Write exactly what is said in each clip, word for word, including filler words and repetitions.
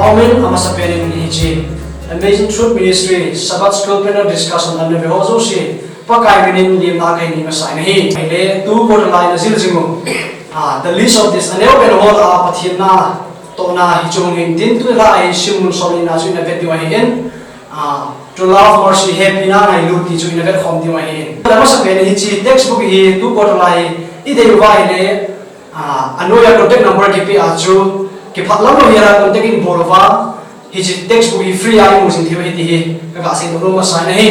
Amen. Amasapen in hiche Amazing Truth Ministry Sabbath School Panel Discussion ana ve ho jouse Pakai minin lemna kahin nei masa in ahi. Ahile tu quarter lai na jil jing u. Ah, the least of this. Aneo pen ho lah a Pathen natohna hiche hung hin tin, tu lah a hi simmun som ni na chu ina vet diu ahin. Ah, to love, mercy, hepina, ngailut ti chu ina vet khom diu ahin. Amasapen in hiche textbook hi tu quarter lai i dei uva ahile, ah, anoiya contact number kipe a chu, kipah lam lou hi a contact in bol uva, hiche textbook hi free a imu jing thei u ahi ti hi, kaga seidoh nom masa in ahi.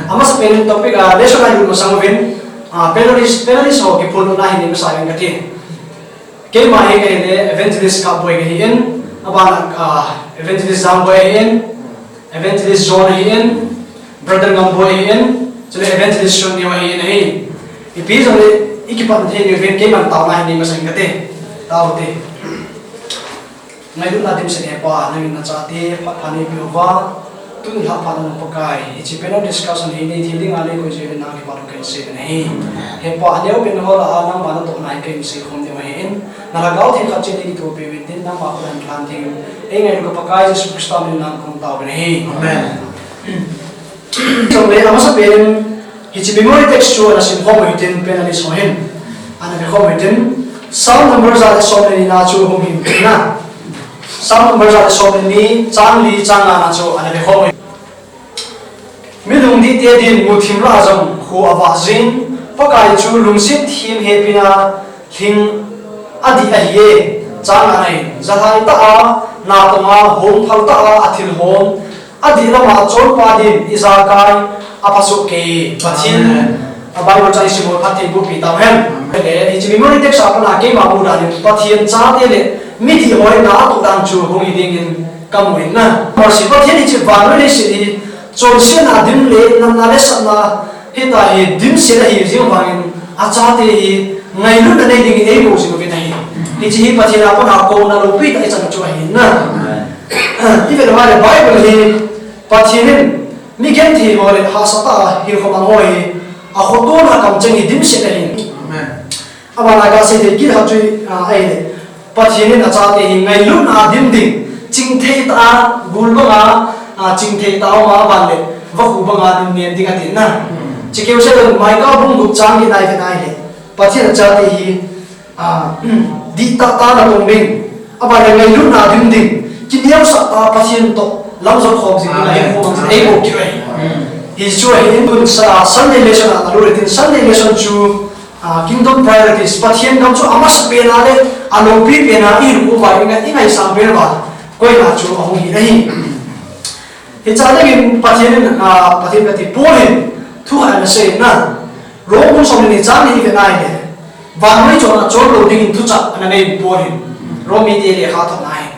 Amasapen in topic a lesson a ilut masang uvin, ah, panelist, panelist ho kiphondohna hi nei masa uvin kati. Keima hi kahile Evangelist Kapboi kahin, abana, ah, Evangelist Jangboi ahin, Evangelist John ahin, Brother Ngamboi ahin, chule Evangelist Shonneo ahin ahi. Ipi jongle, ikipat thei uvin keiman taona hi nei masa ing kate. Tao te. Ngailutna dimset Hepa, nangin nachate phat pha neipe uva, tuni lhah phat a Pakai, hiche panel discussion hi nei thei dinga neikoi jeh uvin nang kipa thu kahin sei uvin ahi. Hepa, aneo pen ho lah a nangma natohna hi kahin sei khom diu ahin, na Lhagao Theng khat cheh in nei kithopi uvin tin, nangma khut a lhan theng in, eingailu ka Pakai Jesu Christa min in nang kahung tao uvin ahi. Amen. Chule amasapen in hiche memory text chu ana sim khom u hitin, panelist ho hin ana ve khom u hitin, Psalm number ja le som le ni na chu hung hin tin na. Psalm number ja le som le ni, chang li, chang nga na chu ana ve khom u hitin. Mi lungdih te din muthim lah a jong kho avah jing, Pakai chu lungset them hepina lhing adih ahi e. Chang nga na hin, jalhai tah a natong a, hongphal tah a athil hon, adih lam a chonpa din ijakai apha soh kei. Pathen, Amen, a Bible chang isim u phattheiboh pi tauhen. Amen. Ahile, hiche memory text a pat a keima mudan in Pathen chate le midih ho in natoh dan chu hung hi dingin kamu in na. Mercy, Pathen hiche vannoi leiset hi chonsetna, dim le natna le satna, hitia hi dimset ahi jing vangin achate hi ngailutna nei dingin eibol jing uvin ahi. Hiche hi Pathen a pat a kouna loupi tah ichan chu ahi na. Amen. Ivet uva le Bible hi Pathen in mi genthei ho le hahsa tah a hinkho mang ho hi akhoto a kamcheng hi dimset ahi. Amen. Abana kasei thei kit khat chu, ah, ahile, Pathen in achate hi ngailutna a dim ding, chingthei tah a, gul banga, ah, chingthei tah a um a, aban le vakhu banga nunnem ding atin na. Hmm. Chikeu seh le Micah bung gup chang get na ivet na ahile, Pathen achate hi, ah, dihtah tah a natong ding, aban le ngailutna a dim ding, kineosah tah a Pathen toh lamjot khom jing ding, Amen, eibol jing, eibol kit u ahi. Amen. Hichu ahin, tun sa, Sunday lesson a nalut uhitin, Sunday lesson chu, ah, Kingdom Priorities, Pathen gam chu amasapen a le aloupi pen a ihin kouva, ingai, ingaisang pen uva, koina chu ahung hi ahi. Hiche dingin Pathen in, ah, Pathen kati, Paul in thu khat ana sei na. Rome bung som le ni chang ni ivet na ahile, vannoi chon a chon lou dingin thuchah ana nei in Paul in. Rome mite lekha thot na ahi.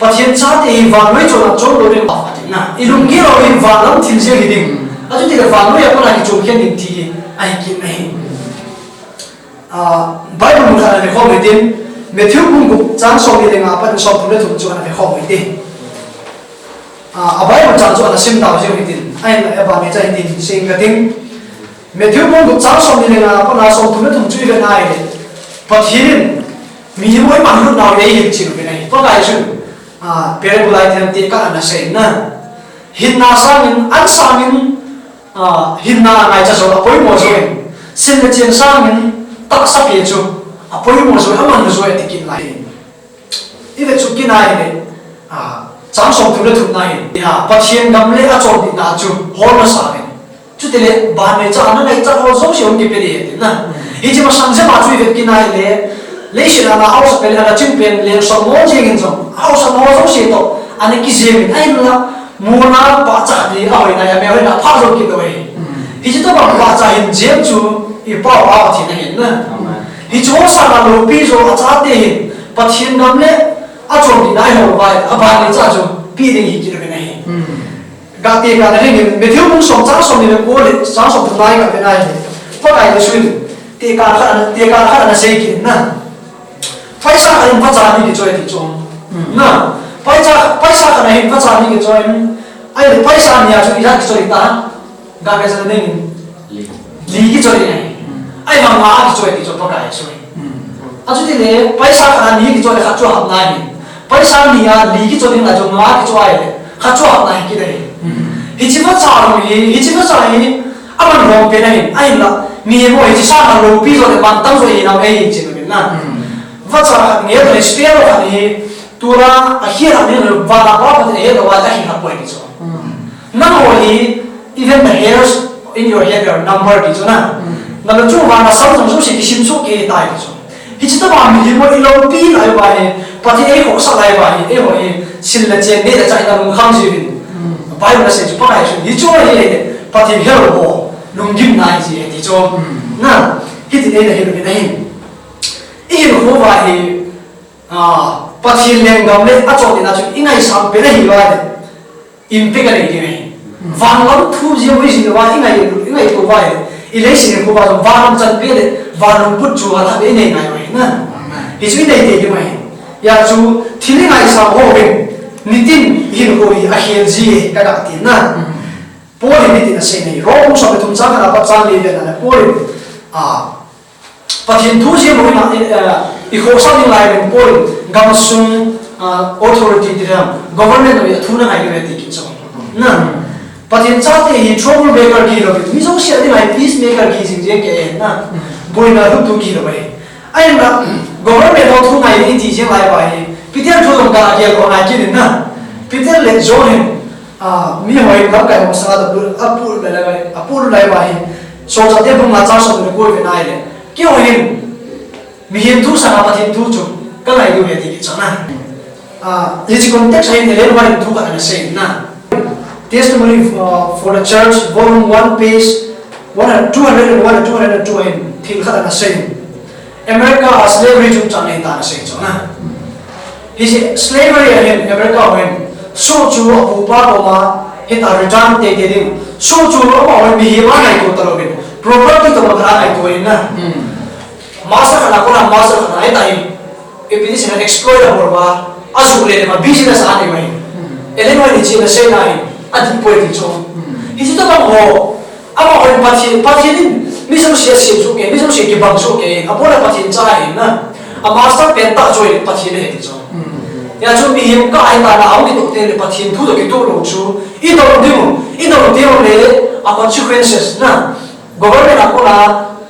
Pathen chate hi vannoi chon a chon lou ding ahi na. Ilunggel u hi van lam thil jeng hi ding. Achuti le vannoi a pat a kichom khen ding ti hi ahi kit na ahi. Ah, Bible mun khat ana ve khom u hitin, Matthew bung gup chang som ni le nga a pat in som thum le thum chu ana ve khom u hitin. Ah, a Bible chang chu ana sim tau jing u hitin. Ahin, aban le cha hitin, sei ing kating. Matthew bung gup chang som ni le nga a pat a som thum le thum chu ivet na ahile, Pathen in mihem ho iman lut nau hi eihil cheh uvin ahi. Pakai chun, ah, parable a ipi ham ti khat ana sei na. Hinna sangin, an sangin, ah, hinna angaicha jou apoimo jou in, sin le chen sangin tahsa pe chu apoimo jou, amanlu jou ati kit lai. Ivet chu kei in ahile, ah, chang som thum le thum na hin, ah, Pathen gam le achonpehna chu hol masa uvin. Chuti le, ban le cha, ana ngaicha ho jouse hung kipe ding ahi tina. Hiche masang jep a chu ivet kit in ahile, leiset a ana haosa pen, ana ching pen, leng som mo jeng in jong, haosa mo jouse toh ana kijem in, ahinla, muna pahcha khat hi ahoina, amel hoina pha jou kit lou ahi. Hiche tobang pahcha hin jem chu i Pa u Pathen ahi na. Hiche ho sanga loupi jou achate hin, Pathen gam le achonpehna ihol uva, aban le cha chu pe ding hi kit uvin ahi. Ga tekah na dingin, Matthew bung som chang som ni le ko le chang som thum na iga vet na ahile, Pakai Jesu in tekah khat ana, tekah khat ana sei kit in na. Paisa khat in vacha ni kichoi ti chu. Na, paisa, paisa khat in vacha ni kichoi in, ahile paisa ni a chu ijat kichoi ta, ga vet na dingin. Li. Li kichoi in ahi. Ahivang nga kichoi ti chu Pakai Jesu in. Achuti le, paisa khat a ni kichoi le khat chu ahap na ahi. Paisa ni a li kicho ding la jong nga kicho ai le. Kha cho na hi kidei. Hichi vacha hi, hichi vacha hi. Aman rong pe na hi. Ai la. Mi mo hichi sa na lo pi zo le man tang zo hi na ei chi na. Vacha khat nge le spare khat hi. Tura a hi la ni lo va la va he lo va a hi la poi kicho. Nang ho hi, even the hairs in your head are numbered ti chu na. Na lo chu va na sam sam su si kisim su ke tai ti chu. Hichi tobang mihem ho i loupi lai uva hi, Pathen ei khohsah lai uva hi, eiho hi, sil le chen, neh le chah in a lungkham jiuvin. Bible a sei chu pa ngai chu, hichu hi, Pathen hel ho, lunggimna ahi ji ti chu. Na, hiti nei na hi, i hinkho uva hi, ah, Pathen lenggam le achotna chu i ngaisang pen ahi uva le. Impact anei ding ahi. Van lam thu jia hoi jing uva i ngai, i ngaito uva hi. I leiset hinkho uva jong van lam chan pe le, van lungput chu a tha be i nei ngai uva hi na. Hichu i nei tei ding ahi. Hijeh chun, thil i ngaisang ho hin, nitin hinkho hi akhel ji e, ka ga ti na. Paul in hitin asei na hi. Rom bung som le thum chang khat a pat chang li vet na le Paul in, ah, Pathen thu jia mo ina, eh, i khohsah ding lai uvin Paul in gamsung, ah, authority ti dam, government ho a thu na ngai uve ti kicho. Na, Pathen chate hi trouble maker kihi lou, mi jouse a ding lai peace maker kihi jing jeng kei na, boina lhuntu kihi lou ahi. Ahinla, government ho thu ngai ding ti jeng lai uva hi, Peter thu jong ka gel ko ngai kit in na, Peter le John hin, Ah, mi hoi lamkai hung sanga da pu, a pu le le, a pu le le ba hi. Solchah te bung nga chang som le ko ve nai le. Keiho hin, mihem thu sanga Pathen thu chu ka ngai diu ahi ti kichang na. Ah, hichi context a hin Ellen White in thu khat ana sei na. Testimony for, for the Church, volume one, page one hundred, two hundred and one and two hundred and two a hin thil khat ana sei. America a slavery chungchang nei ta ana sei chu na. Hiche slavery a hin America a hin, soh chu apupa koma, hita return teitei ding. Soh chu amahon mihem a ngaito talou vin. Property toh bang a ngaito in na. Master khat a kona master khat a hita hi. Ipi ti seina exploit abol uva. Ajuh le le ma business a nei uva hi. Ellen White in hiche ana seina hi. Adih poi ti chu. Hiche tobang ho. Amahon Pathen, Pathen in mi jouse asem soh kei, mi jouse kibang soh kei, abon a Pathen cha ahi na. A master pen tah chu Pathen ahi ti chu. Hijeh chun mihem kah a hita na ahung kitoh teng le Pathen thu toh kitoh lou chu. I dong ding u, i dong ding u le a consequences na. Government a kona,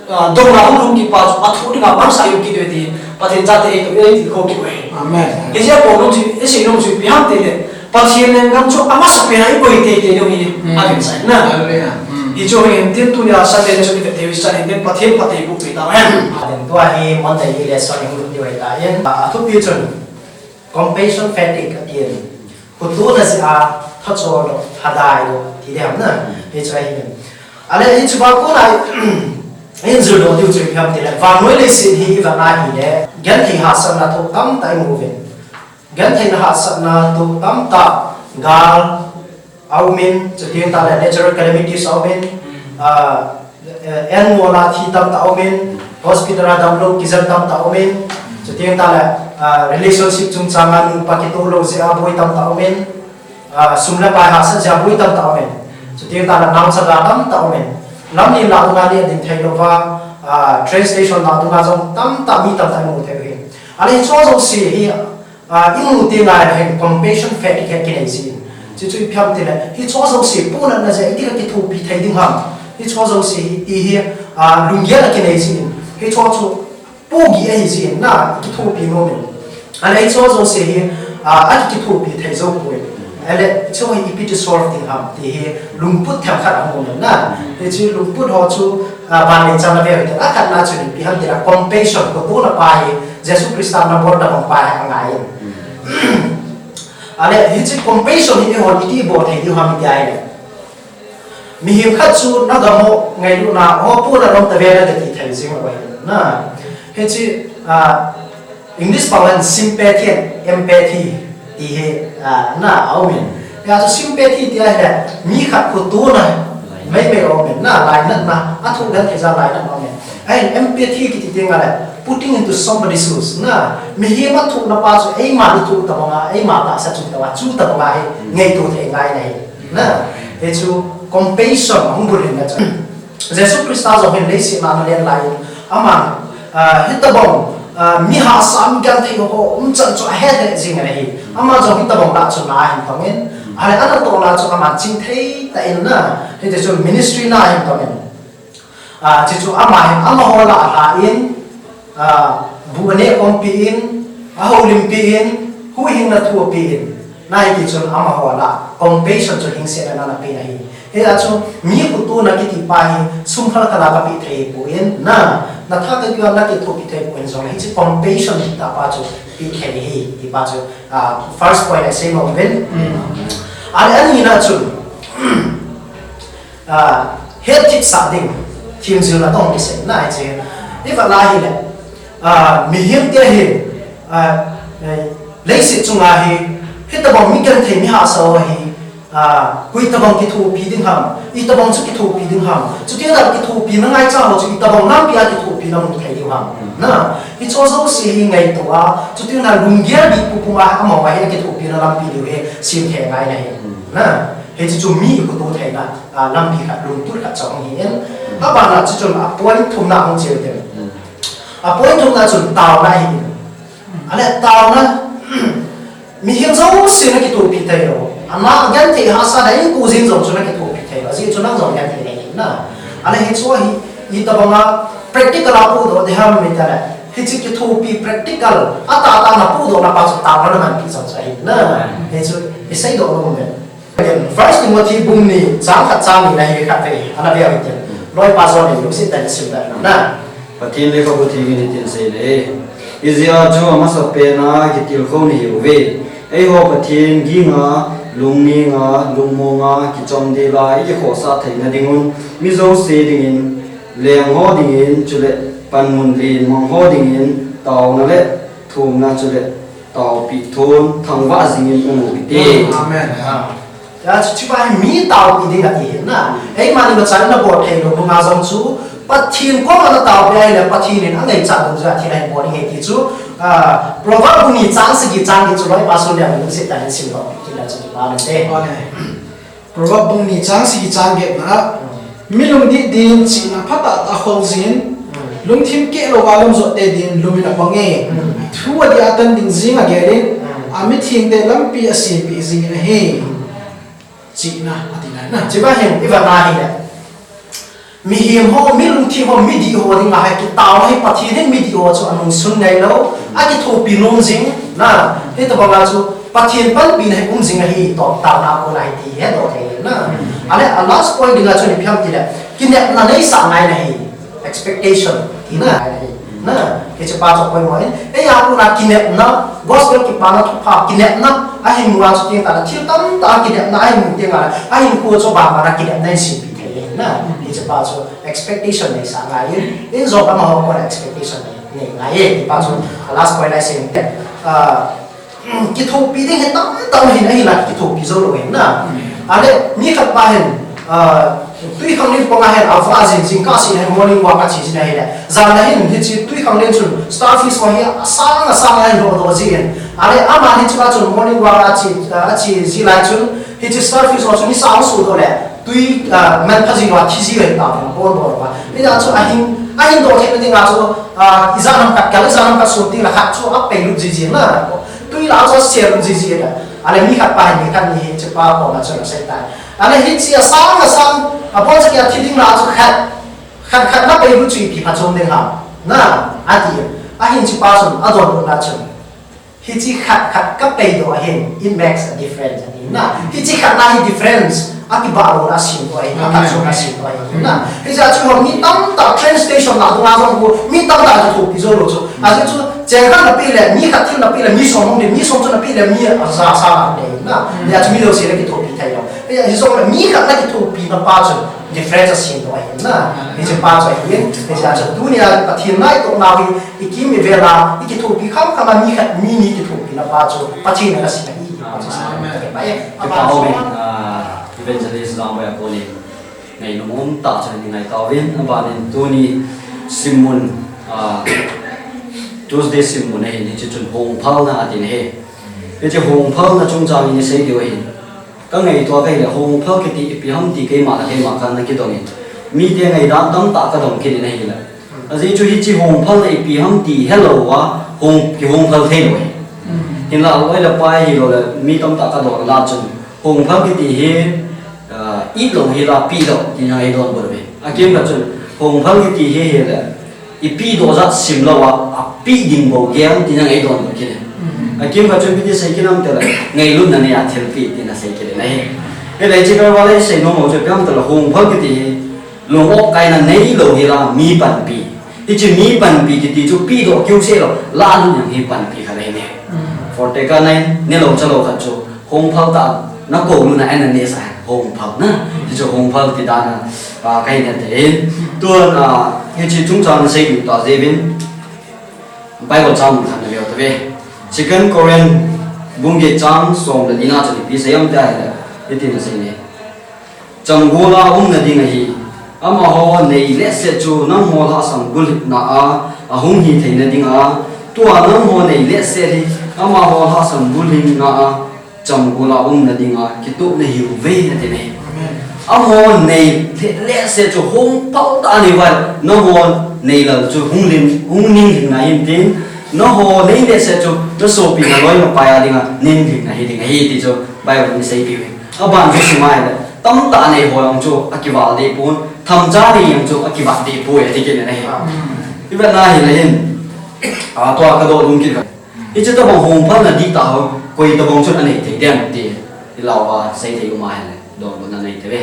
ah, dongna hung lhung kit pa chu athoh dinga mansah i um kit diu ahi ti. Pathen chate ei toh, ei ti kho kit u ahi. Amen. Hijeh a Paul in chu, i sei nom chu ipi ham ti le. Pathen lenggam chu amasapen a i koi teitei diu hi, avetsahna. Hallelujah. Hichu hi hin tin tunia Sunday lesson i vet thei u hi chan hin tin Pathen phatthei boh peh tau hen. Amen. Tua hi Monday hi lesson i hung lut diu ahitan. A, athupi chun compassion fatigue atin. Khotona jeh a thachol lou, thadai lou, ti ding ham na. Hichu ahi. Ale hichu ba kona hin jil lou diu chu ipi ham ti le. Vannoi leiset hi i vet a ahile. Genthei hahsatna thoh tamtah i mu uvin. Gentheina hahsatna thoh tamtah gal aumin, chuteng tale natural calamities aumin, ah, eh, en mona thi tamtah aumin, hospital a damlou kijen tamtah aumin, chuteng tale, ah, relationship chungchanga nupa kitoh lou jeh a boi tamtah aumin, ah, sum le pai hahsat jeh a boi tamtah aumin, chuteng tale naochaga tamtah aumin, lamlen lah dunga neh ding thei louva, ah, train station lah dunga jong tamtah mi tamtah i mu thei u hi. Ale hichu jouse hi, Ah, i mu teng le hin compassion fatigue hi kinei jin. Chuchu ipi ham ti le, hichu jouse pohnatna jeh a iti ka kithopi thei ding ham. Hichu jouse hi, i hi, ah, lunggel a kinei jin. Hichu chu pohgih ahi jin na kithopi nom in. Ale hichu jouse hi, ah, a kithopi thei jou poi. Ale chu hi ipi ti solve ding ham ti hi lungput themkhat ahung um in na. Hichu lungput ho chu, ah, vanlei chan a ve u hite. Akhatna chu ipi ham ti le compassion, khotona pa hi Jesu Christa nabol tobang pa hi angai in. Ale, hiche compassion hi eihon iti bol thei diu ham iti ahile. Mihem khat chu nagam ho ngailutna ho pohnat lom tave nati thei jing lou ahi. Na, hiche, ah, English pao hin sympathy and empathy ti hi, ah, na, aumin. Hijeh chun sympathy ti ahile, mi khat khotona meimei aumin, na, lainatna, athoh genthei jeh a lainatna aumin. Ahin empathy kiti teng le, putting into somebody's shoes. Na, mihem a thohna pa chu eima i thoh tobanga, eima tahsa chu tobanga, chu tobanga hi ngaito thei ngai ahi. Na, hichu compassion ahung bul hin na chu. Jesu Christa jong hin leiset a ana len lai in, aman, ah, hitobang Ah, mi hahsa, mi genthei ho umchan chu ahet het jing ahi. Ama jong hitabang lah chu na ahin tongin. Ahile anatoh lah chu aman chingthei tah in na. Hiti chun ministry na ahin tongin. Ah, chuchu ama hin amaho lah alha in, ah, bu aneh khompi in, ahoulimpi in, huhhingna thu ape in. Na hiti chun amaho lah compassion chu hingsetna na napeh ahi. Hia chu mi khotona kiti pa hi sum khalkhal a kapeh thei poi, na, natha tah a nakithopi thei poi jong hiche compassion kiti pa chu peh thei ahi, ti pa chu, ah, first point a isei nom uvin. Ahile anina chun, ah, hetthipsah ding, themjilna toh kisei na hiche. Ivet a hile, ah, mihem te hi, ah, eh, leiset chunga hi, hitabang mi genthei mi hahsa ho hi, ah, koi tabang kithopi ding ham, itabang chu kithopi ding ham. Chuti a kithopina ngaicha ho chu itabang lampi a kithopina mu thei diu ham. Na, hiche jouse hi ngaito a, chuti a lunggel bih pum pum a amaho hi akithopina lampi diu hi sem thei ngai ahi. Na, hiche chu mi ikhoto theina, ah, lampi khat, lungtup khat chu ahi in. Abana chu chun a point thumna hung cheu te. A point thumna chun taona ahi in. Ahile taona, mihem jouse nakithopi thei lou. Ama genthei hahsa na in kujin jong chu nakithopi thei lou. Ajeh chu nang jong genthei nahi na. Ahile hichu hi, itabanga practical a podoh ding ham itile, hiche kithopi practical a tahtah a napodohna pa chu taona namanpi jong chu ahi na. Hichu isei doh nom uvin. First Timothy bung ni chang khat chang ni na hi khatvei ana veu hitin. Loipa John in lungset tah in sim uvin na. Pathen lekhabu thengin hitin asei e. Ijeh a chu amasapen a kitilkhou nahiuve. Eiho Pathen ginga, lungnenga, lungmonga, kichomdel a ikikhohsah theina dingun, mi jouse dingin, lengho dingin, chule panmun lenmang ho dingin, taona le thumna chule taopi thon thangvah jingin um u hite. Amen. Ah. Hia chu, chupa hi mi taopi ding ati hin na. Eima ni machal na bol thei lou, nunga jong chu Pathen koma na taopi ahile, Pathen in angaichat dungjuia thil ahin bol ding ahi ti chu, ah, Proverb bung ni chang sagi chang get chu Loipa John in lungset tah in sim doh kit le chu kipa um inte. Amen. Proverb bung ni chang sagi chang get na, mi lungdih din chihna phatah a khol jin, lungthim keh louva lamjot te din lum in apang e. Thu adih a tan ding jing agel in, amithengte lampi asempeh jing in ahi. Chihna ati nai na. Chupa hin ivet a hile, mihem ho, mi lungthim ho, midih ho dinga hi kitaona hi Pathen hin midih ho chu anungsun ngai lou, akithopi nom jing, na, hitabanga chu Pathen panpina hi um jing ahi, toh taona a kona hi ti hedoh thei na. Ahile a last point dinga chun ipi ham tile, kinepna neisah ngai nahi, expectation, tina ngai nahi. Na, hiche pa chu poimo in, eia kona kinepna, gospel kipana thupha, kinepna ahin mu a chu teng tah a, thil tamtah a kinepna ahin mu teng a, ahinkho chu bangbang a kinepna in sempeh thei ahi na, hiche pa chu expectation neisah ngai in, in jong amaho koma expectation nei, nei ngai e, ti pa chu, a last point a isei in, ah, kithopi ding hi tamtah ahin, ahinla kithopi jou lou ahi na. Ahile, mi khat pa hin, ah, twikhanglen panga hin, avah jin, jingkah seh hin morning walk ache jin ahile, jan a hin, hiche twikhanglen chun, starfish ho hi asang asang a hin doh doh jin. Ahile, ama hiche pa chun morning walk ache, ah, ache ji lai chun, hiche starfish ho chun nisa ahung sodoh le, twi, ah, manpha ji lou a thi ji ahi tauve, abonbon uva. Hijeh chun ahin, ahin doh theina dinga chu, ah, ijat ham khat kal, ijat ham khat sot ding le khat chu apeilut jiji na. Twi lah a chu aselut jiji na. Ahile mi khat pa hin, mi khat ni hiche pa koma chun asei tai. Ahile hiche asang asang, aboncha kia thi ding lah a chu khat, khat khat napeilut chu ipi phachom ding ham. Na, ati. Ahin hiche pa chun, adonbutna chun. Hiche khat khat kapeidoh ahin, it makes a difference, ati na. Hiche khat na hi difference, akibah louna asemdoh ahi, akhat chom asemdoh ahi. Na, hijeh chun mi tamtah train station na dunga jong khu, mi tamtah kithopi jou lou chu. Ajeh chu, cheng khat napeh le, mi khat thil napeh le, mi som hung ding, mi som chu napeh le, mi aja sa na ding na. Hijeh chun mi jouse na kithopi thei lou. Hijeh chun mi khat na kithopina pa chun, difference asemdoh ahi na. Hiche pa chu ahin, hijeh chun tunia Pathen ngaitoh nau hi, ikim ivel a, ikithopi khamkham a mi khat mi ni kithopina pa chu Pathen in asem ahi. Amen. Amen. Kipa um e, ah, Evangelist Jangboi a konin ngainom umtah chu nei ngai tauvin, abanin tuni simmun, ah, Tuesday simmun ahin, hiche chun hongphalna atin ahi. Hiche hongphalna chungchang in isei diu ahin. Kangaito a kahile hongphal kiti ipi ham ti keima le keima kana kidong in. Mite ngaidan tamtah kadong kit in ahile. Ajeh chu hiche hongphal na ipi ham ti helou a, hong, kihongphal thei lou ahi. Hinla, loi le pai hilou le, mi tamtah kadoh na chun, hongphal kiti hi, ah, it lou hi la, peh lou, ti nang eidonbut uve. Akimkhat chun, hongphal kiti hi hile, ipeh doh jat simlou a, apeh ding bou gel, ti nang eidonbut kit e. Akimkhat chun, ipi ti sei kit ham tile, ngailutna nei a thilpeh, ti na sei kit e na hi. Hile, hiche kal val a isei nom u chu, ipi ham tile, hongphal kiti hi, Lung-op kaina neilou hi la mi panpi. Hiche mi panpi kiti chu pehdoh kiu seh lou. Lalut jeng hi panpi khat ahi ne. Forte ka nai, nelou chalou khat chu. Hongphal ta, na koulutna ana neh sa, hongphal na. Hichu hongphal ti dan a, ah, kahin het in. Tun, ah, hiche chungchang sei diu ta jeh uvin. Bible chang mun khat na veu tave. Second Corinth bung get chang som le li na chu ipi sei ham tia hile. Hiti na sei ne. Chamgol a umna ding ahi. Amaho nei lehset chu nangho lhahsam bulhingna a, ahung hi theina dinga, tua nangho nei lehset hi, amaho lhahsam bulhingna a, chamgol a umna dinga, kitoh nahiuve, ati nai. Amen. Amaho nei le-, lehset chu hongphal tah a nei uva, nangho nei lal chu hung ling, hung ning lhingna hin tin, nangho nei lehset chu, nasopi naloi napai a dinga, ning lhingna hi ding ahi, ti chu Bible in aseipiu ve. Aban chu sumai le, tamtah nei ho jong chu akival deh pon, themcha nei jong chu akival deh poi, ati kit in ahi. Hmm. Ivet na hile hin, a, tua kadoh lung kit kha. Hiche tabang hongphalna dihtah ho, koi tabang chun anei thei dem ti, ilah uva sei thei um ahile, donbutna nei tei ve.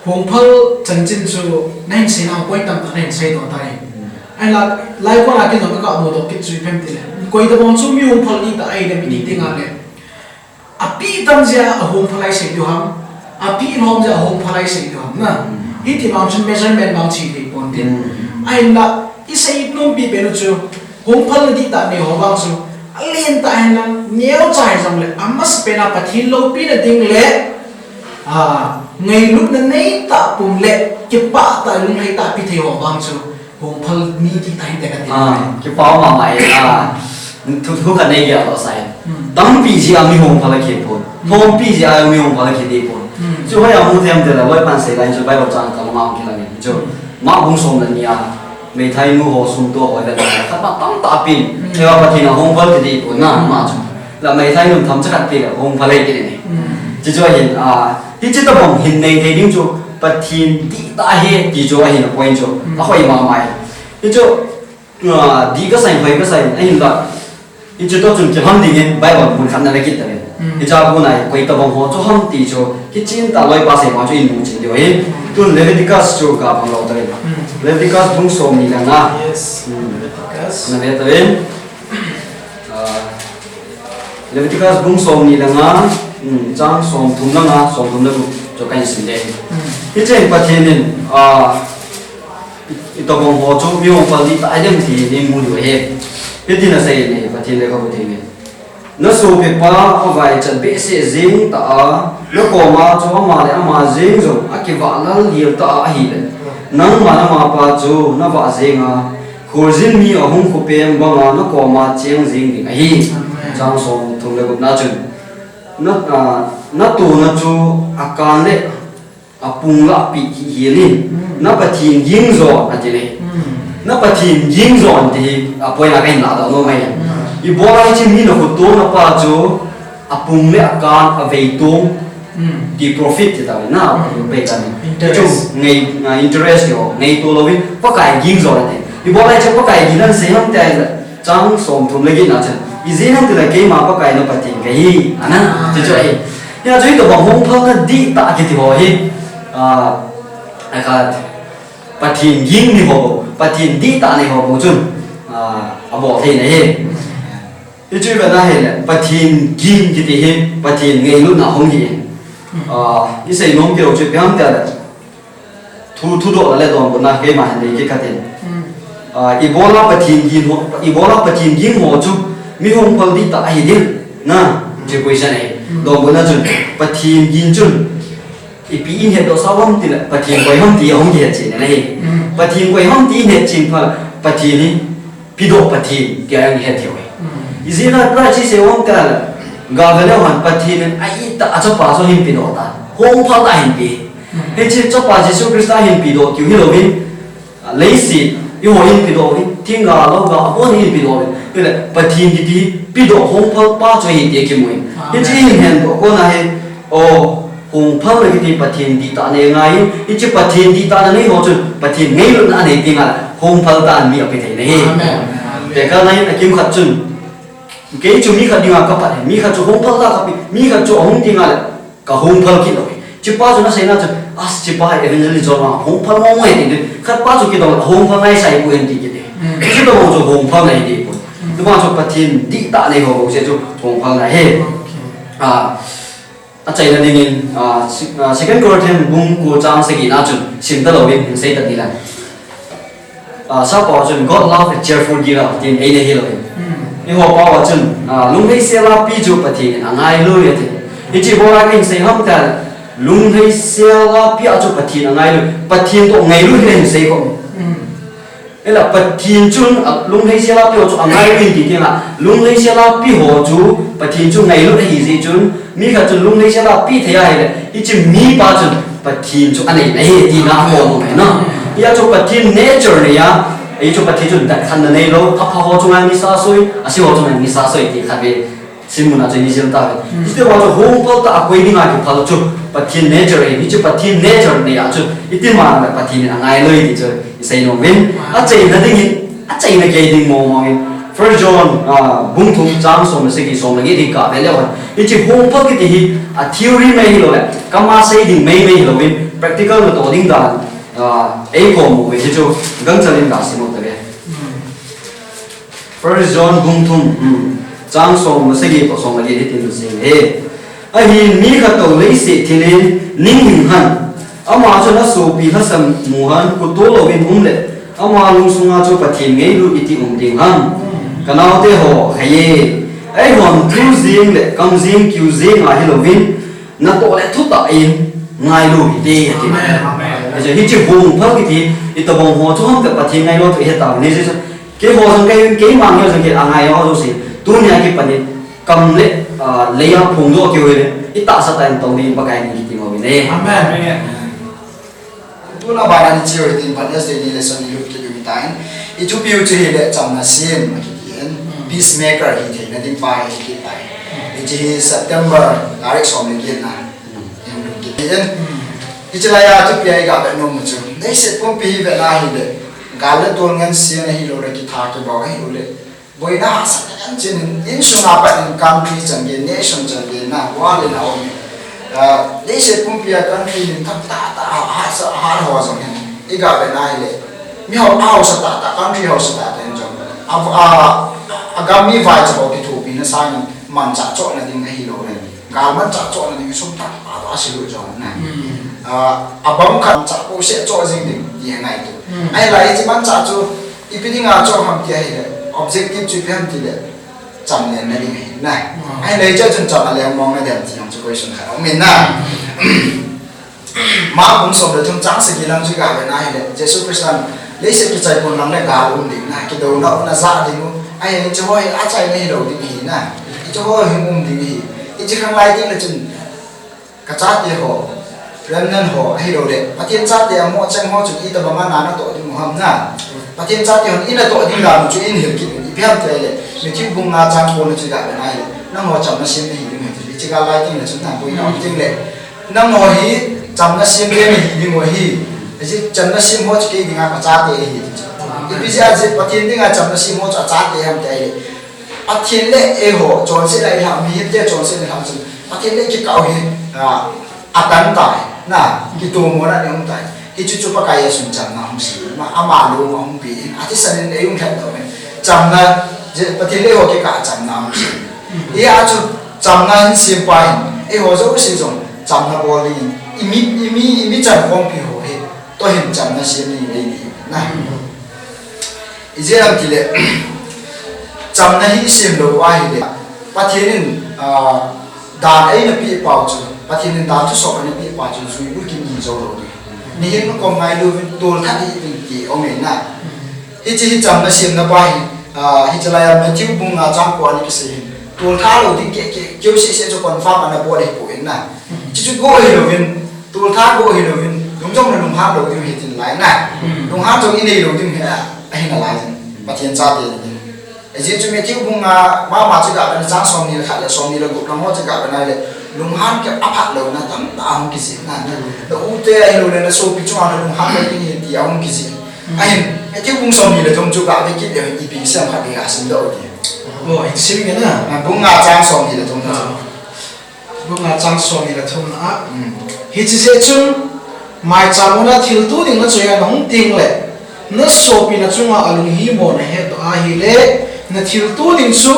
Hongphal chanchin chu nahin sei nau, point tamtah nahin seidoh tai. Hmm. Ahinla, lai kona kin jong kaka mudoh kit chu ipi ham tile, koi tabang chu mi hongphal dihtah ahi dem iti ding ahile. Apeh tam jeh a hongphal ahi sei diu ham, apeh lhom jeh a hongphal ahi sei diu ham na. Hmm. Hiti vang chun measurement vang che thei pon tin. Hmm. Ahinla, isei nompi pen u chu, hongphalna dihtah nei ho vang chu, alen tah henlang, neocha hijongle, amasapen a Pathen loupina ding le, a, ngailutna neitah pum le, kipah tah lunglhai tah pe thei ho vang chu, hongphal mi dihtah hinte kati. Ah, kipa mama e, ah. Thu, thu khat nei gel lou sai. Hmm. Tampi jeh a mi hongphal akhe pon. Lhompi jeh a mi hongphal akhe deh pon. Hmm. Chu hoiya mu thei ham tile, loi pan sei lai chu Bible chang kalunga hung kilang in. Chu, hmm, Mark bung som le ni a, meithai nu ho sum to ho le, khat ma tamtah pen. Hmm. Eiho Pathen a hongphal ti deh pon na, hmm, ama chu. La meithai nu themcha khat pe le hongphal ahi kit in. Hmm. Chu chu ahin, ah, hiche tabang hin nei thei ding chu Pathen dihtah ahi ti chu ahin a point chu. Hmm. Ahoi mama e. Hichu, ah, dih kasah in, hoi kasah in, ahinla. Hiche toh chun kilhon dingin Bible mun khat na ve kit tave. Hmm. Hiche a kona hi koi tabang ho chu ham ti chu kichen tah a loipa seima chu imu chen diu ahi. Hmm. Tun Leviticus chu ga bang lou tave. Hmm. Leviticus bung som ni le nga. Yes. Hmm. Leviticus. Na ve tave. Ah, Leviticus bung som ni le nga, hmm, chang som thum le nga, som thum le gup chu kahin sim ding. Hmm. Hiche Pathen in, ah, I, itabang ho chu mi hongphal dihtah ahi dem ti imu diu ahi. Hitin asei in, Pathen lekhabu theng in. Nasopipa avaichat behseh jeng tah a, nakoma chu ama le ama jeng jong akivah lal hel tah a ahile, nangma namapa chu navah jeng a, kholjin mi ahung khopem banga nakoma cheng jeng ding ahi. Amen. Chang som thum le gupna chun, na, a, natona chu akan le apung lah pi hi hel in, hmm, na Pathen ging jon ati le. Hmm. Na Pathen ging jon ti hi a point a kahin ladoh nom ahi. Hmm. Ibola hiche mi nakhoto napa chu apung le akan avei tong, hmm, ti profit ti ta na, hmm, bei ta ni. Interest. Chu ngai, ngai interest ti ho, ngaito louvin, Pakai ging jon ati. Ibola hiche Pakai ging ahin sei ham ti ahile. Chang som thum le get na chun. Ijeh inem itile keima Pakai na Pathen kahi. Ana, ti chu ahi. Hia chu hitabang hongphalna dihtah kiti ho hi. Ah, akhat. Pathen ging nei ho bou, Pathen dihtah nei ho bou chun. Ah, abol thei na hi. Hichu ivet na hile, Pathen ging kiti hi, Pathen ngailutna hung hi. Ah, isei nom kit u chu ipi ham itile. Thu, thudohna le donbutna keima hin nei kit khat in. Hmm. Ah, ibola Pathen ging ho, ibola Pathen ging ho chu mi hongphal dihtah ahi dem. Na, hiche question ahi. Hmm. Donbutna chun, Pathen ging chun ipi in hetdoh sah u ham tile, Pathen koi ham ti ahung kihet chen na hi. Hmm. Pathen koi ham ti in het chen phat, Pathen hi Pedoh Pathen, tia jong ihet thei u ahi. Hmm. Ijeh inem itile hiche sei u ham itile, Gabriel hon Pathen in a-it tah a chapa chu ahin pedoh tan. Hongphal tah ahin pe. Hmm. Hiche chapa Jesu Christa ahin pedoh keu hilouvin, a, leiset, Eiho hin pedoh uvin, thingga, louga, abon hin pedoh uvin. Chule, Pathen kiti, pedoh hongphal pa chu ahi ti kimu in. Amen. Hiche hin hendoh kona hi, o, hongphal na kiti Pathen dihtah nei angai in, hiche Pathen dihtah na nei ho chun, Pathen ngailutna anei teng le, hongphal tah in mi ape thei ahi. Amen. Tekahna hin akimkhat chun, kei chu mi khat dinga kaphat e, mi khat chu hongphal tah kape, mi khat chu ahung teng le, Ka hongphal kit lou e. Hichepa chu nasei na chu, as, hichepa hi evangelist jong a hongphal mong mong e ti. Khat pa chu kidong, hongphal ngai sai pu en ti kit e. Mm. Hiche tobang chu hongphal ngai ti pu. Mm. Tuma chu Pathen dihtah nei ho bou chu hongphal ngai ahi. Okay. A, achaina dingin, a, si-, a, Second Corinthians bung ko chang sagi na chun, sim ta louvin, hin sei ta ding lang. A, sappao chun, "God love a cheerful giver," tin eina hilou in. Hmm. Eiho pao a chun, a, lunglhaisel a pi chu Pathen in angailui ati. Hiche bol a kahin sei ham tile, lunglhaisel a pi a chu Pathen angailui. Pathen toh ngailut hi ahin sei khom. Hmm. Ahile Pathen chun, a, lunglhaisel a pi ho chu angailui ti teng a, lunglhaisel a pi ho chu Pathen chu ngailut ahi jeh chun, Mi khat chun lunglhaisel a pi thei ahile, hiche mipa chun Pathen chu anei ahi tina abol u ahi na. Hia chu Pathen nature nei a, hichu Pathen chu datkhanna neilou, apha ho chunga nisa soi, ase ho chunga nisa soi ti khat ve. Simmun a chu ijil tauve. Hmm. Hiche tobang chu hongphal tah a koi dinga kiphal chu Pathen nature ahi, hichu Pathen nature nei a chu, iti man le Pathen in angailui ti chu isei nom uvin. Achaina dingin, achaina kei ding mong mong in. First John, ah, bung thum chang som le sagi, som le get ding kavet leu hen. Hiche hongphal kiti hi, a theory mei hilou le, kama sei ding mei mei hilou in, practical natoh ding dan, ah, eikhom u ve hichu, gangchal in gasim u tave. First John bung thum, hmm, chang som le sagi toh som le get hitin asei e. Ahin mi khat toh leiset thil in ning hing hen. Ama chun asopi lhasam mu hen, kitoh louvin um le, ama lungsunga chu Pathen ngailut iti um ding ham. Ka naote ho, hei e. Eihon thu jeng le kam jeng kiu jeng a hilouvin, natoh le thutah in ngailu hite, ati. Amen. Amen. Hiche hongphal kiti, itobang ho chu ham tah Pathen ngailu chu ihet tau ni chu. Keiho jong kei, keima ngai jong kei angai ho jouse. Tunia kipat in kam le, ah, lei a phongdoh keu hile, itahsa tah in tong ding Pakai min kitem uvin e. Amen. Tuna bana ni cheu hitin Wednesday ni lesson ni lut kit u hitin. Ithupiu chu hile chamna sem akiti in. Mm. Peacemaker hitheina ding pa hi kiti tai. Mm. Hiche hi September tarik som le get na. Mm. Ilut kit in. Mm. Hiche laiya thupia iga vet nom u chu. Leiset pumpi hi vetna hile. Gal le tol ngen siam ahilou le kitha kibau ahilou le. Boina hahsatna ngen cheh in, insunga pat in country chan gei, nation chan gei na, world in a um. Ah, nation pumpi a country in thak tah tah, ha, ha, ha, ho jong hin. Iga vet na hile. Miho, ahausa tah tah, country hausa tah tah in jong. A, a, agam mi vaicha ho kithopina sangin manchah chohna ding ahilou le. Gal manchah chohna ding sum tah tah tah asilut jong na. Hmm. Ah, abang khat manchah ko se choh jing ding, ti ngaito. Hmm. Ahileh, hiche manchah chu, Ipi dinga choh ham ti ahile, objective chu ipi ham tile, chamlenna ding ahi na. Hmm. Ahile hiche chun cham aleng mong nadem ti jong chu question khat aum in na. Mark bung som le thum chang sagi lang chu iga vet na hile, Jesu Christan leiset kichai pon lang le gal um ding na, kidouna u najah ding u, ahile hiche ho hi achaina hilou ding ahi na. Hiche ho hi um ding ahi. Hiche khanglai ding le chun Kachate ho, remnant ho, ahilou le, Pathen chate amoh cheng ho chun itobanga na natoh ding u ham na. Pathen chate hon inatoh ding dan u chu ihin hil kit u, ipi ham tile, Matthew bung nga chang ko na chu iga vet na hile, nangho chamna sem nahi ding u ahi, hiche gal lai teng le chun na boina um teng le, nangho hi chamna sem te nahi ding u ahi, hiche chamna sem ho chu kei dinga kachate ahi ti chu. Ipi jeh a hiche Pathen dinga chamna sem ho chu achate ham tile, Pathen le eiho, chonset a ilhah, mihem te chonset a ilhah chun, Pathen le kikah u hi, ah, atan tai, na, kitomona nei um tai. Hichu chu Pakai Jesun chamna hung sem, ama lung ahung pe in, athisan in ei um lheh tauve. Chamna, je, Pathen le eiho kikah chamna hung sem. Hia chu chamna hin sem pa hin, eiho jouse jong chamna bol ding in, imi, imi, imi chan khompi ho hi, toh hin chamna sem ding in ei ti, na. Ijeh inem itile, chamna hi isem lou uva ahile, Pathen in, ah, dan eina peh pau chu, Pathen in dan thusop eina peh pau chu, juibul kinei jou lou ding. Mihem nakom ngailu uvin, tolthat hih uvin ti aum in na. Hiche hi chamna semna pa hi, ah, hiche laiya Matthew bung nga chang ko a ana kisei hin. Toltha lou ding keh keh, keu seh seh chu confirm ana bol ahipoi na. Hiche chu go ahilouvin, Toltha go ahilouvin, lung jong le lunghan lou ding ahi tin lai na. Hmm. Lunghan jong inei lou ding ahi a. Ahin alai jin. Pathen chate ni. Ajeh chu Matthew bung nga mama chu gavena chang somni le khat le somni le gup lang ho chu gavena le lunghan kei aphat louna tamtah ahung kijih na. Na ute ahilou le na sopi chunga na lunghan le kei ni ti ahung kijih. Ahin, Matthew bung somni le thum chu gave kit le ipi sem khat ding asim doh ti. Oh, hin sim nge na. Ah, bung nga chang somni le thum na chu. Ah. Bung nga chang somni le thum na. Hmm. Hiche jeh chun, maicham muna thil tu ding na choi a nahung teng le, na sopi na chunga alunghimo nahet doh ahile, na thil tu ding chu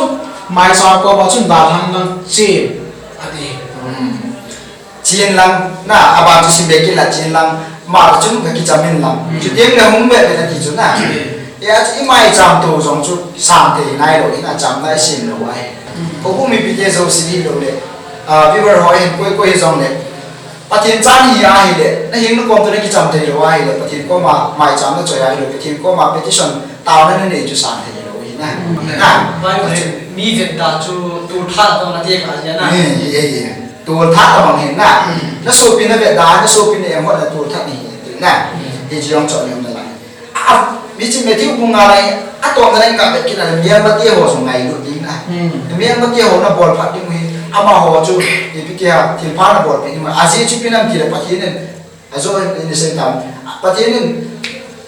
maicham koma chun dalhan lang chen, ati. Hmm. Chen lang, na, aban chu sim be kit la chen lang, ama chun ka kicham in lang. Hmm. Chuteng le hung be be na ti chu na. Hmm. Hia chu i maicham to jong chu sang thei nailou, ina chamna i sem lou ahi. Hmm. Houbung mipite jouse hilou le, ah, viewer ho hin koi koi jong le, Pathen chan hi ahile, na hing na kom to na kicham thei lou ahile, Pathen koma maicham na choi ahile, Pathen koma petition taona na nei chu sang thei lou hi na. Hmm. Na. Bible mi vet da chu tolthat tah na ti ka hi na. Hi, hi, hi. Tolthat abang hi na. Hmm. Na sopi na vet da, na sopi na em ho na tolthat ni hi na. Hmm. Hiche jong chon ni um na lai. A, mi chu Matthew bung nga lai, atop na lai ka vet kit na, mialmate ho jong ngailut ding na. Hmm. Mialmate ho na bolphat ding hi, amaho chu, ipi tia, thilpha na bolpeh ding, ajeh chu ipi ham itile Pathen in, ajo in, in sei tam. Pathen in,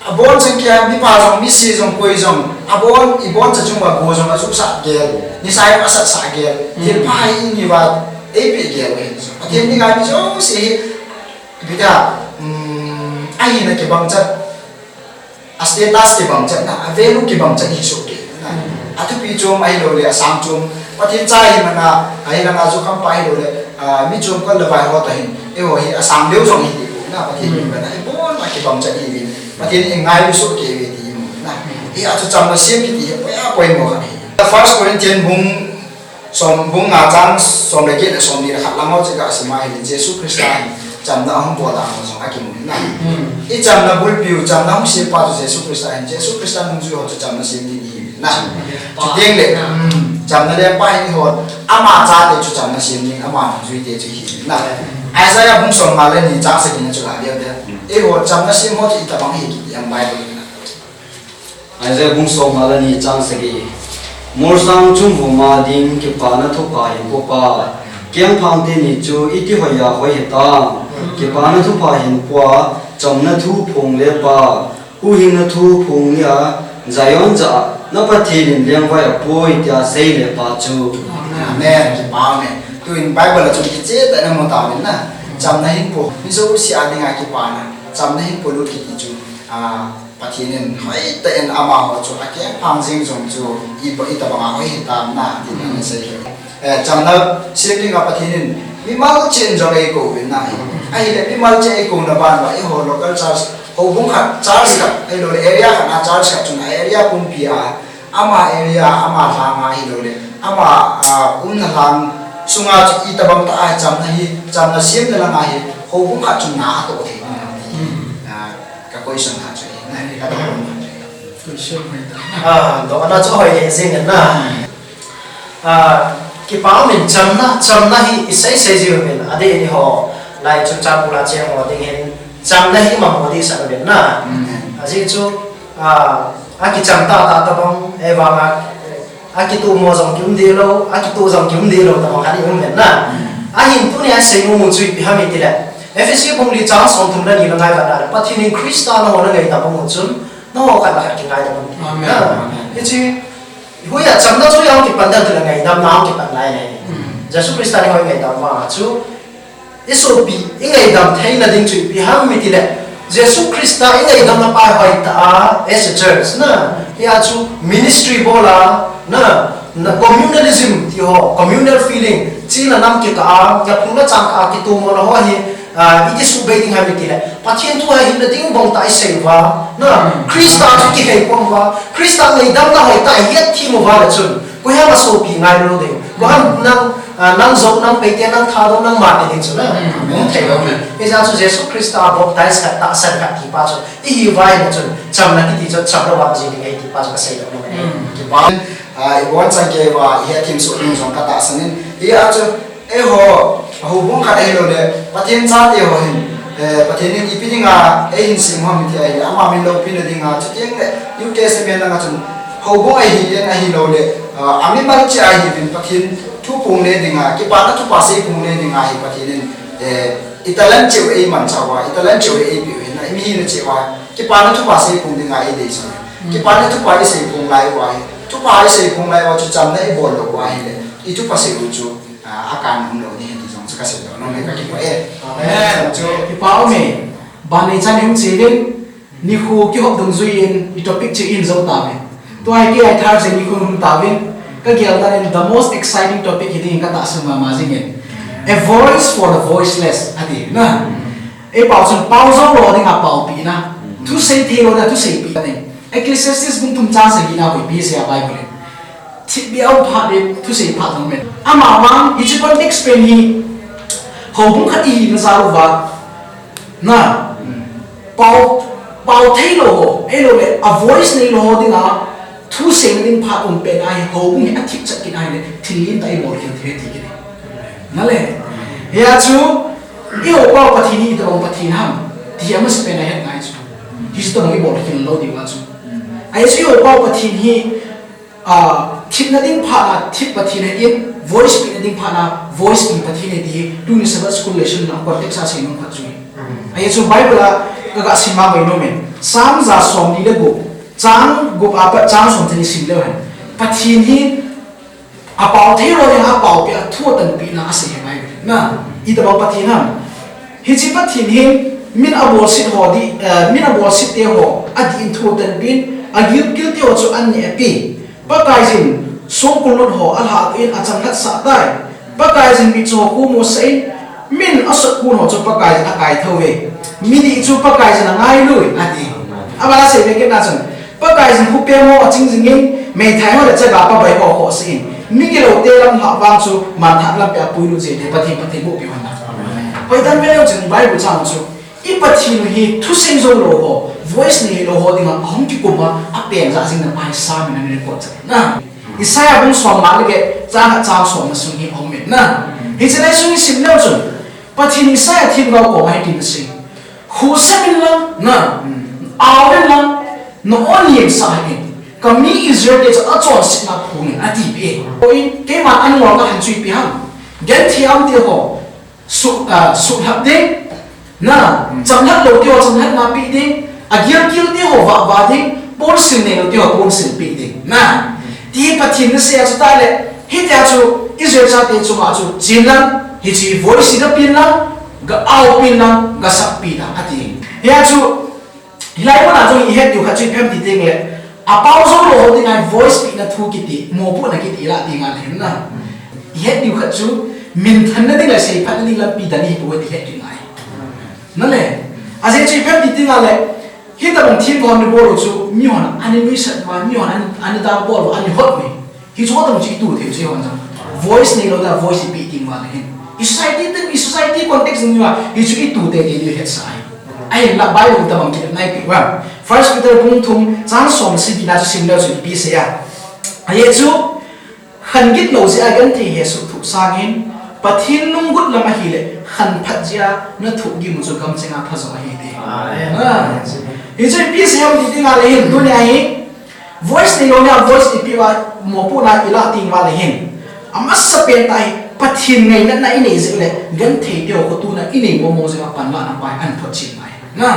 abonchan kei a, mipa jong, mise jong, koi jong, abon, iboncha chunga go jong, asusah gel, nisa jong asatsah gel, hmm, thilpha hi ini va, eipeh gel hi. Pathen dinga mi jouse hi, ipi tia, um, ahina kibang chat, a status kibang chat na, a value kibang chat hi soh kei na. Hmm. Athupi chom ahilou le, asang chom. Pathen cha hi mana, ahi langa jukham pa ahilou le, ah, mi chom kol le vai ho ta hin. Eiho hi asang leu jong hi ti na, Pathen, hmm, min bana. Ibon a kibang chat hi vin. Pathen in ngailu soh kei ve ti mu na. Hmm. Hia chu chamna sem kiti hi, poi a poimo khat hi. First Corinthians bung Som bung nga chang som le get le somni le khat lang ho chu ga sim a hile Jesu Christa hin chamna ahung bol a ho jong akimu na. Hmm. I chamna bulpi u chamna hung sem pa chu Jesu Christa hin, Jesu Christa nungjui ho chu chamna sem ding ihi na. Hmm. Chuteng le, hmm, chamna lengpa hin eiho ama chate chu chamna sem ding, ama nungjui te chu ihi na. Hmm. Isaiah bung som nga le ni chang sagi na chu ga leu te. Hmm. Eiho chamna sem ho chu itobang hi kiti ham Bible in na. Isaiah bung som nga le ni chang sagi. Molsang chungvuma ding kipana thupha hin popa. Kengphang teni chu iti hoiya hoi hitam. Kipana thupha hin popa, chamna thu phong le pa. Huhhingna thu phong le a, Zion jah a, na Pathen in lengvai apoi tia sei le pa chu. Amen. Kipa ume. Tuin Bible a chun kicheh tah in amu tauvin na. Chamna hin po. Mi jouse a dinga kipana. Chamna hin po lut kiti chu. Ah, Pathen in hoitah in amaho chu akengphang jeng jong chu i, itobang a hoi hitam na, tin ana sei hi. Eh, chamna sem dinga Pathen in mimal cheh in jong eikou vin na hi. Ahile mimal cheh in eikouna ban uva, eiho local church, houbung khat church khat, ahilou le area khat a church khat chun a area pumpi a, ama area, ama lhang a ahilou le, ama, ah, umna lhang sunga chu itobang tah a chamna hi, chamna semna langa hi, houbung khat chun na atoh thei. Hmm. Ah, Ka question khat chu ahi, na, ka question khat chu ahi. Question hoi ta. Ah, dohna chu hoi lheh jeng in na. Ah, kipa umin chamna, chamna hi isei sei jiuvin, adeh in eiho lai chungchang bula cheng ho ding hin, chamna hi imang mo ding sah uvin na. Amen. Ajeh chu, ah, akicham tahtah tobang, ahivanga, akitomo jong kium deh lou, akitoh jong kium deh lou, tobang khat i um uvin na. Hmm. Ahin tunia isei nom u chu ipi ham itile, Ephesi bung li chang somthum le ni la ngai uva na le, Pathen in Christa nangho na ngaidam bang u chun, nangho khat le khat kingaidam un. Amen. Na. Amen. Hiche, hoiya chamna chu ahung kipan dem tile ngaidamna ahung kipan lai le. Hmm. Jesu Christa nangho i ngaidam vanga chu, I sopi, i ngaidam theina ding chu ipi ham itile, Jesu Christa i ngaidamna pa hoitah a, as a church, na, hia chu ministry bol a, na, na communalism ti ho, communal feeling, china nam kikah a, na phung na chang kah a kitomona ho hi, ah, iti suhbei ding ham itile, Pathen thu a hinna ding bang tah i sei uva, na, Christa chu kihei pom uva, Christa ngaidamna hoitah i het them uva le chun, Koiham a sopi ngailu ding. Koiham nang, ah, nang jong, nang peite, nang Thadou, nang mate ding chu na. Hmm. Hung thei lou. Amen. Hijeh chun Jesu Christa a baptize khat, tahsan khat ti pa chu. I hi uva ahile chun, chamna kiti chu, chamlou vang ji ding ahi ti pa chu kasei lou na. Hmm. Kipa, ah, ibon chan kei uva, i hethem soh ding jong katahsan in. Hia chu, eiho, houbung khat ahilou le, Pathen chate ho hin. Eh, Pathen in ipi dinga eihin sem ham iti ahile, ama min loupina dinga, chuteng le New Testament langa chun houbung ahi in ahilou le, ah, amimal cheh ahiuvin Pathen thu phongle dinga, kipana thupha sei phongle dinga hi Pathen in, eh, i talent cheh u eimanchah uva, i talent cheh u eipeh u ahin, i mihina cheh uva, kipana thupha sei phong dinga eidei chu. Kipana thupha isei phong lai uva hi, thupha isei phong lai uva chu chamna ibol lou uva ahile, i thupha sei u chu, ah, akan umlou ding ahi ti jong chu kasei doh nom e, kakipah e. Amen. Chu kipah ume. Ban neichan ihung cheuvin, nikho kihop dungjui in i topic chu ihin jou tauve. Tua hi kei a Thursday nikho hung tauvin, kagel dan in the most exciting topic hi ding katahsan mama jingin. A voice for the voiceless, ati na. Eipao chun pao jou lou dinga paopina, thusei thei lou dinga thuseipina ding. Ecclesiastes bung thum chang sagi na hoipi asei a Bible in. Thipbeh a um phat le thusei phat jong aume. Amavang hiche context pen hi houbung khat ihina jal uva, na, pao, pao thei lou ho, ahilou le a voice neilou ho dinga thuseina ding phat um pen ahi, houbung hi athip chat kit ahile thil lentah ibol khel thei ti kit e. Nale, hia chu i houpa u Pathen hi itobang Pathen ham ti amasapen a het ngai chu. Hiche tobang ibol khel lou diu a chu, ahi chu i houpa u Pathen hi, ah, thipna ding phat a thip Pathen ahin, voice pehna ding phat a voice pe Pathen ahi ti hi tuni Sabbath School lesson a context a seinom khat chu hi. Ahi chu Bible a kaga sim a vainom in, Psalm ja somli le gup, chang gup apat chang som chan isim leu hen, Pathen hi apao thei lou dinga apaopeh a thu atanpehna asei ahi Bible in. Na, itobang Pathen ham? Hiche Pathen hin min abolset ho di, eh, min abolset te ho adih in thu atanpeh in, agilkel te ho chu anneh ape. Pakaiyin songkul lut ho alhatoh in achamlhat sah tai. Pakaiyin mitcho ho khomu sah in, min asot kun ho chu Pakaiyin akaithou ve. Midih chu Pakaiyin angailui, ati. Aban asei ve kit na chun, Pakaiyin khopem ho aching jingin, meithai ho le chaga pabai ho khohsah in, migiloute lamlhah vang chu manthan lampi a puilut jeng ding, Pathen, Pathen bohpi hon na. Hoitah in veleu chun Bible chang chu, i Pathen u hi thusei jou lou ho, voice neilou ho dinga ahung kikum a, apen jah jing na pa hi Psalm in ana record chat na. Isaiah bung somnga le get, chang khat chang somna sung hi aume na. Hiche lai sung isim leu chun, Pathen Isaiah themgao koma hitin asei. Khohsah in lang, na, aovin lang, na-o nemsah in, kami Israel te chu achonsetna phongin, atipeh e. Koi, keiman angol kahin chuipeh ham? Genthei a um te ho, su-, ah, suhlhap ding, na, chamlhat lou te ho chamlhatna peh ding, agilkel te ho vahva ding, ponsil neilou te ho ponsil peh ding, na. Ti Pathen in asei a chu tah le, hitia chu Israel chate chunga chu chen lang, hiche voice hi gapen lang, ga-aopeh in lang, gasakpeh in lang, ati. Hia chu, hilai muna jong ihet diu khat chu ipi ham ti teng le, apao jou lou ho dinga voice pehna thu kiti, mopohna kiti ilah teng le hin na, ihet diu khat chu minthanna ding le seiphatna ding lampi dan hi bou ti ihet kit ngai. Nale, ajeh chu ipi ham ti teng le, hitobang themgao hon ibol u chu mihon ana nuisat uva, mihon ana, ana dalbol uva, ana hot uve. Hichu atong chu itu thei u chu eihon jong voice neilou dinga voice ipeh teng uva le hin, i society teng, i society context jong uva hichu itu teitei diu hetsah ahi. Ahinla Bible in tobang kihetna eipeh uva, First Peter bung thum chang som le sagi na chu sim leu chun ipi asei a, ajeh chu khan gitlou jeh a genthei hesoh thoh sangin, Pathen lunggut lam ahile khan phat jeh a nathoh gim u chu gamchenga phajo ahi ti. Amen. Ah. Hichu ipi asei ham ti teng le hin, tunia hi voice neilou nia voice ipeh uva, mopohna ilah teng uva le hin, amasapen tah hi Pathen ngainatna inei jeh u le genthei te ho khotona inei mong mong jeh uva panlahna pa hi ana photchen ngai. Na,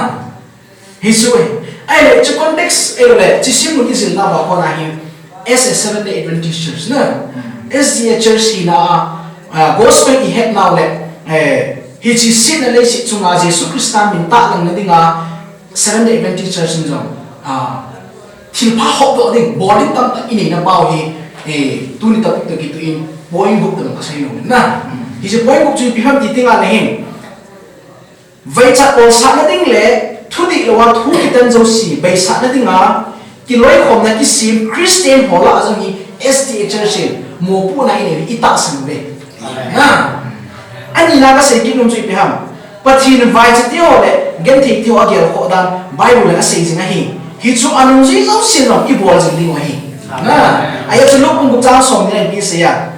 hichu e. Ahile chu context ahile chu simlun ijilna uva kona hi, as a Seventh Day Adventist Church na, S D A Church hina a, ah, gospel ihet nau le, eh, hiche setna leiset chunga Jesu Christa min tahlangna dinga Seventh Day Adventist Church in jong, ah, thilpha hopdoh ding, bol ding tamtah inei nau hi, eh, tuni topic toh kitoh in point gup tobang kasei nom in na. Hiche point gup chu ipi ham ti teng le hin, vaichat bolsahna ding le thudihlou a thu kitan jouse beisahna dinga kiloikhomna kisem Christian ho lah a jong hi S D A Church in mopohna inei u hi itahsan uve. Amen. Na, anina kasei kit nom chu ipi ham? Pathen vaicha te ho le genthei te ho agelkhoh dan Bible in asei jing ahi. Hichu anungjui jousen jong ibol jing ding u ahi. Amen. Na, ajeh chu Luke bung gup chang somni na ipi asei a,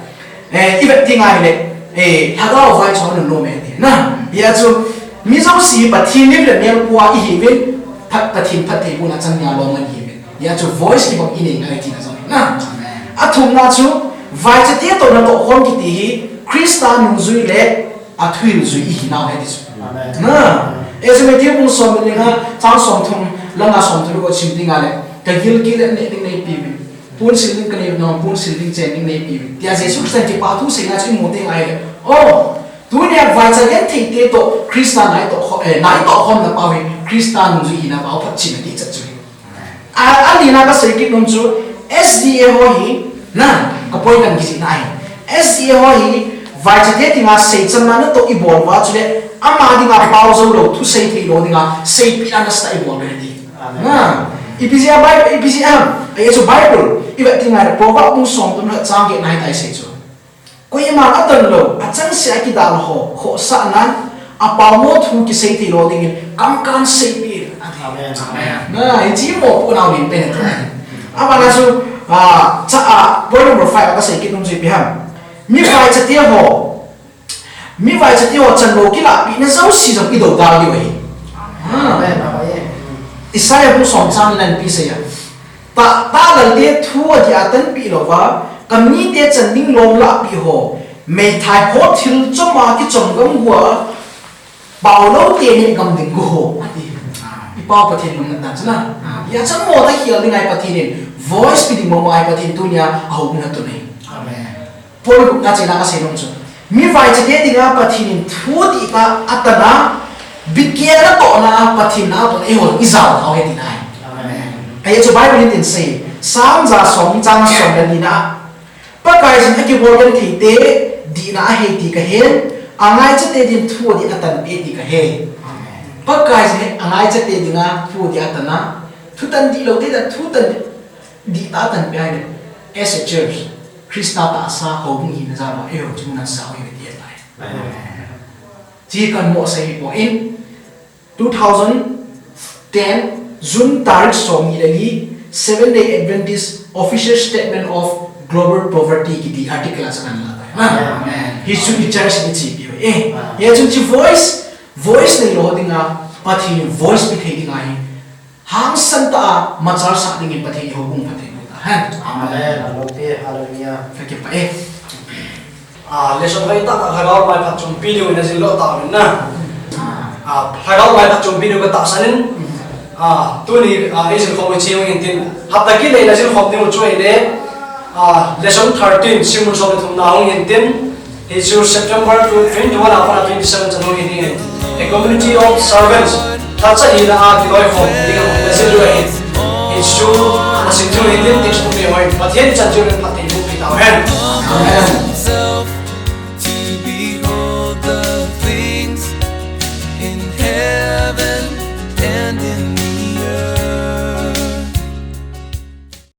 eh, ivet teng le, eh, lhagao vaicha ho nunnom e ti. Na, hia chu Mi jouse hi Pathen lim le mel pua ihiuvin, phat, Pathen phattheibohna chang nia lom ihiuvin. Hijeh chun voice kibang inei ngai tina jong ahi. Na. Athumna chu, vaichate toh natoh khom kiti hi, Christa nungjui le athuhil jui ihinau ahi ti chu. Amen. Na. Hiche Matthew bung som le li nga, chang somthum, le nga somthum le ko sim dinga le, kagilkel le neh ding neipeuvin. Ponsil ding kanei nau, ponsil ding chen ding neipeuvin. Tia Jesu Christa in kipathu seina chu imu teng ahile. Oh, tunia vaicha gentheite toh Christa na itoh kho-, eh, na itoh khomna pau hi Christa nungjui hina pau phatchomna ding chet chu ahi. A, anina kasei kit nom chu S D A ho hi, na, ka point kan kijihna ahi. S D A ho hi, vaichate dinga seichanna natoh ibol uva chule, ama dinga pao joulou, thusei theilou dinga, seipehna nasatah a ibol uve ti. Amen. Na, ipi jeh a Bible, ipi jeh a, hiche Bible, ivet ding ahile Proverb bung somthum le khat chang get na hitia asei chu. Koiman atanlou, achangseh a kidalha ho, khohsahnan, apaomo thu kisei theilou dingin, kamkan seipeh, ati. Amen. Amen. Na, hiche mopohnau lenpen ahi. Abana chu, ah, cha, ah, point number five a kasei kit nom chu ipi ham. Mi vaichate ho, mi vaichate ho chanlou kilahpehna jouse jong idou dal diu ahi. Ah. Amen. Isaiah bung som chang ni na ipi asei a. Ta, talalte thu adih a tanpeh louva, kamite chan ding lom lahpeh ho, meithai ho thil chom a kichom gamgu a, paolou te neh gam ding gu ho, ati. Ipau Pathen lungnatna chu na. Hijeh chun mo ta khel ding ahi Pathen in, voice pe ding mo ahi Pathen tunia, ahoubung a tun ahi. Amen. Point gupna chena kasei nom chu. Mi vaichate dinga Pathen in thu dih tah a atan a, bitkelna tohna, Pathen na tohna, eiho ijao thau ahi tina ahi. Amen. Hiche chu Bible in tin asei, Psalm ja som chang som le ni na. Pakaiyin akibol gentheite dihna ahei ti kahen, angaichate din thu adih a tanpeh ti kahe. Amen. Pakaiyin angaichate dinga thu adih a atan a, thutan dihlou te dinga thutan dih tah a tanpeh ahile. As a church, Christa tahsa houbung hina jal uva, eiho chu nasao ihiuve ti ahi. Amen. Hiche kahin mo sei hi poi, two thousand ten June tarik som ni le li, Seventh Day Adventist Official Statement of Global Poverty kiti article a chu kahin la tai. Amen. Hichu i church in eichepi uve. Eh, hichun hiche voice, voice neilou dinga, Pathen in voice pe thei dinga hi. Hangsan tah a, machal sah dingin Pathen in houbung phatthei boh tahen. Amen. Amen. Hallelujah. Kakipah e. Ah, lesson hoitah tah lhagao mai phatchompi diu in ajil lou tauvin na. Ah, lhagao mai phatchompi diu katahsan in. Ah, tuni, ah, ijil khom u chu hung hintin. Hapta kit le in ajil khom diu chu ahile. Ah, lesson thirteen, simmun som le thumna hung hintin. Hichu September twenty-one a pat a twenty-seven chan hung hi ding ahi. A community of servants. Lhacha hina a kiloikhom ding a hung na jil diu ahi. Hichu, ah, nasim diu hintin, text book le hoi. Pathen in chan chu phatthei boh pi tauhen. Amen.